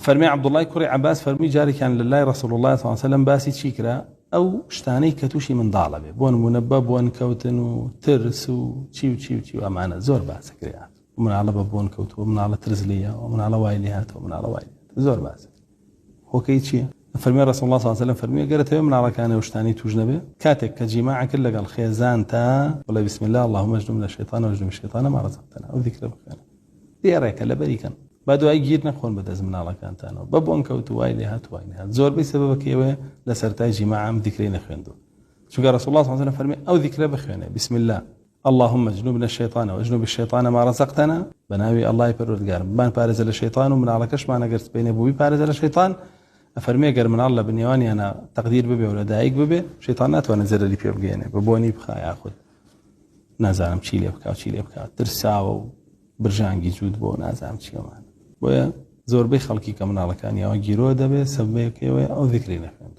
فەرمی عەبدوڵای کوڕی عەباس فەرمی جارێکیان لە لای ڕسول الله صلی الله علیه وسلم باسی چی کرا؟ ئەو شتانەی کە تووشی منداڵە بێ، بۆ نمونە بە بۆن کەوتن و ترس و چی و چی و چی و ئەمانە زۆر باسەکرێ. مناڵە بە بۆن کەوتووە، مناڵە ترس لێیە، مناڵە وای لێ هاتووە، مناڵە وای لێ زۆر باسە. هۆکەی چییە؟ فەرمی ڕسول الله صلی الله علیه وسلم فەرمی گەرە تەوێ مناڵەکانە و شتانی توش نەبێ کاتێک کە جیماع کرد لەگەڵ خێزانتا بڵێ بسم الله اللهم اجنبنا الشیطان واجنب الشیطان ما رزقتنا ئەو ذیکرە بخوێنە. دێڕێکە لەبەری کەن با دوای گیر نەخۆن بە دەست مناڵەکانتانەوە بە بۆن کەوت وای لێ هات وای لێ هات. زۆربەی سەبەبەکەی ئەوەیە لە سەرەتای جیماع ئەم ذیکرەی نەخوێندووە، چونکە رسول الله صلی الله علیه و سلم فەرمی ئەو ذیکرە بخوێنێ بسم الله اللهم اجنبنا الشیطان واجنب الشیطان ما رزقتنا، بە ناوی اللە ی پەروەردگارم بمان پارێزە لە شەیطان و مناڵەکەشمان ئەگەر سبەینێ بوو بیپارێزە لە شەیطان. ئەفەرمێ گەر مناڵ لە بنێوانیانە تەقدیر ببێ و لە دایک ببێ شەیطان ناتوانێت زەرەری پێ بگەیەنێ، بە بۆنی بخا یاخود نازانم چی لێ بکا و چی لێ بکا، ترساوە و برژانگی جووت بۆ نازانم چیەوان. بۆیە زۆربەی خەڵکی کە مناڵەکانیەوە گیرۆ دەبێ سەبەکەیەوەی ئەو ذکری نەخوێن.